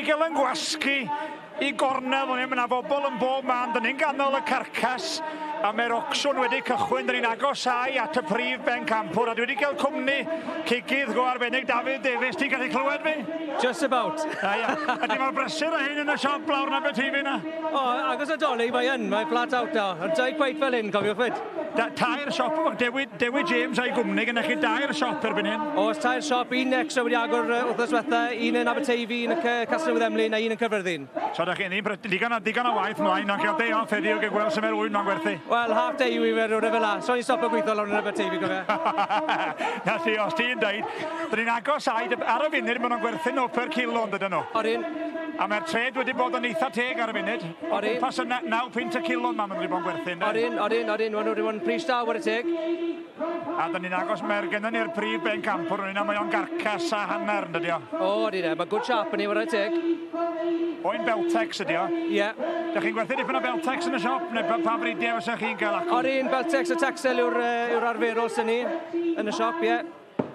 gael yn gwasgu i gornel fan hyn, mae yna bobl yn bob man, dyn ni'n ganol y carcas a mae'r ocsiwn wedi cychwyn, dyn ni'n agosáu at y prif bencampwr a dwi wedi cael cwmni cigydd go arbennig Dafydd Davies, ti'n gallu clywed fi? Just about. A ia, ydy mor brysur â hyn yn y siop lawr yn Aberteifi na? O, agos Nadolig, mae yn, mae flat out now. Ond dau quite fel hyn, cofiwch fyd. Da, tair siop, Dewi, Dewi James a'i gwmni, gyda chi dair siop erbyn hyn. Oes, tair siop, un extra wedi agor wythnos diwetha, un yn Aberteifi, un yn Casnewydd Emlyn a un yn Caerfyrddin. So da chi'n digon, digon o waith mlaen, ond cael day off heddiw, gael gweld sut mae'r ŵyn ma'n gwerthu. Wel, half day yw i fe, rhywbeth fel la. So ni'n stopo gweithio lawr yn Aberteifi, gofio. Na ti, os ti'n deud. Dyn ni'n agos ar y funud, maen nhw'n gwerthu nhw per kilo, yn dydyn nhw? Odyn. A mae'r trade wedi bod yn eitha teg ar y funud. Odyn. O gwmpas y 9 punt y kilo ma maen nhw wedi bod yn gwerthu, ynddo? Odyn, odyn, odyn. Maen nhw wedi bod yn pris da, whare teg. A dyn ni'n agos, mae'r gennym ni'r prif bencampwr yn un, mae o'n garcas a hanner, yn dydi o? O, odyn e. Mae good sharp yn ei, whare teg. Oen Beltex ydi o? Ie. Yeah. Dych chi'n gwerthu dipyn o Beltex yn y siop, neu pa fridiau fysa chi'n gael acw? Odyn, Beltex a Texel yw'r yw arferol sy'n ni yn y siop, ie. Yeah.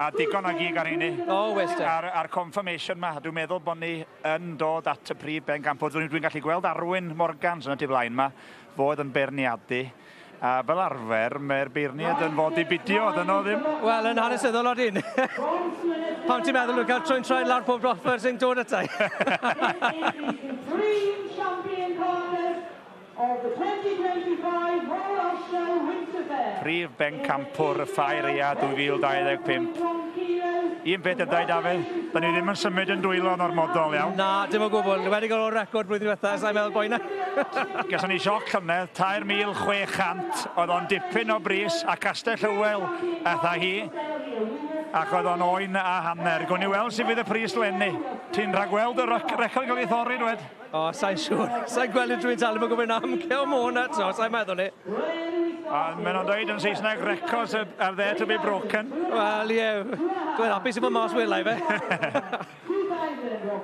A digon o gig ar hynny. O, wes te. A'r confirmation ma, dwi'n meddwl bod ni yn dod at y prif bencampwr. Dwi'n gallu gweld Arwyn Morgans yn y tu blaen ma, fod yn beirniadu. A fel arfer, mae'r beirniad yn fod i bidio, dyn nhw ddim. Wel, yn hanesyddol odyn. Pam ti'n meddwl nhw'n cael trwy'n troed lawr pob offer sy'n dod atai? Three champion carcass of the 2025 Royal Show Winter Fair. Prif bencampwr y Ffair Aeaf 2025. Un peth ydau, Dafydd, da ni ddim yn symud yn dwylo yn ormodol, iawn. Na, dim o gwbl. Wedi gael o'r record blwyddyn diwetha, sa'n meddwl boi na. Gason ni sioc llynedd, 3,600, oedd o'n dipyn o bris, a Castell Hywel atha hi, ac oedd o'n oen a hanner. Gwn i weld sut fydd y pris leni. Ti'n rhagweld y record gael ei thorri, dwed? O, sa'n siŵr. Sa'n gweld unrhyw un tal yn gofyn am ceo môn eto, sa'n meddwl ni. A maen nhw'n dweud yn Saesneg, "Records are there to be broken." Wel, ie. Dwi'n hapus i fod mas wela i fe.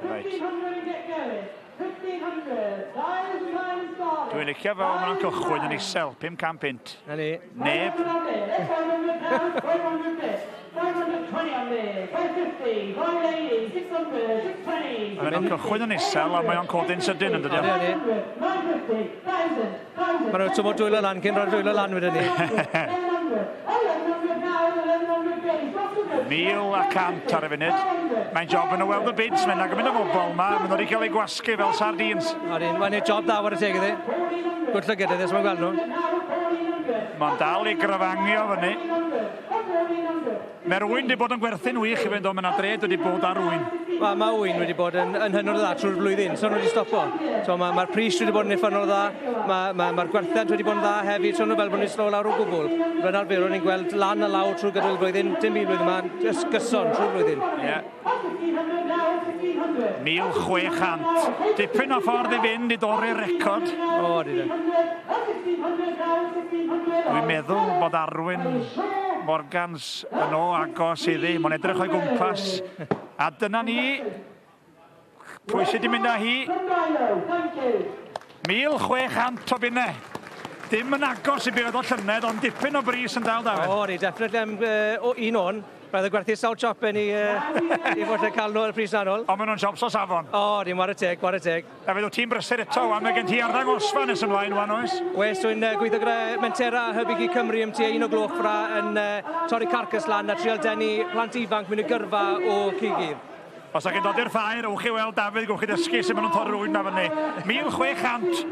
Right. Dwi'n licio fel maen nhw'n cychwyn yn isel, 500 punt. Na ni. Neb. 520, 550, 580, 600, 620. Maen nhw'n cychwyn yn isel a mae o'n codi'n sydyn yn dydy. Ydy, ydy. 950, 1000, 1000. Maen nhw'n twmod dwylo lan cyn rhoi'r dwylo lan wedyn ni. 1100, 1100 now, 1100. 1,100 ar y funud. Mae'n job yn y weld y bids, mae'n ag yn mynd o bobl yma. Maen nhw wedi cael eu gwasgu fel sardines. Odyn, mae'n neud job dda whare teg iddi. Good llygad iddi, os mae'n gweld nhw. Mae'n dal i grafangio fyny. Mae'r ŵyn wedi bod yn gwerthu'n wych i fynd o, mae yna dred wedi bod ar ŵyn. Mae ma ŵyn wedi bod yn hynod o dda trwy'r flwyddyn, so nhw wedi stopo. So mae'r ma pris wedi bod yn uffernol o dda, mae'r ma, ma gwerthiant wedi bod yn dda hefyd, so nhw fel bod nhw'n slow lawr o gwbl. Rwy'n arferol ni'n gweld lan a lawr trwy gydol y flwyddyn, dim byd blwyddyn yma, jyst gyson trwy'r flwyddyn. Ie. Yeah. 1,600. Dipyn o ffordd i fynd i dorri'r record. O, di. Dwi'n meddwl bod Arwyn Morgans yn o agos iddi. Mae'n edrych o'i gwmpas. A dyna ni. Pwy sydd wedi mynd â hi? 1,600 o bunnau. Dim yn agos i beth o llynedd, ond dipyn o bris yn dal, Dafydd. O, di, definitely am o un o'n. Roedd y gwerthu sawl siop yn i fod yn cael nhw ar y pris anol. Ond maen nhw'n siops o safon. O, di, whare teg, whare teg. Dafydd, wyt ti'n brysur eto, wan, mae gen ti arddangosfa nes ymlaen, wan, oes? Wes, dwi'n gweithio gyda Mentera Hybu Cig Cymru am tua 1 o'r gloch fra yn torri carcas lan a trial denu plant ifanc mewn i gyrfa o cigydd. Os ydych chi'n dod i'r ffair, ewch i weld Dafydd, gwch chi ddysgu sut maen nhw'n torri'r ŵyn ma fyny. 1,600.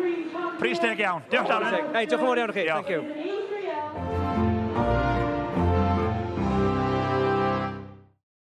Pris teg iawn. Diolch, Dafydd. Hei, diolch yn fawr iawn i chi. Thank you.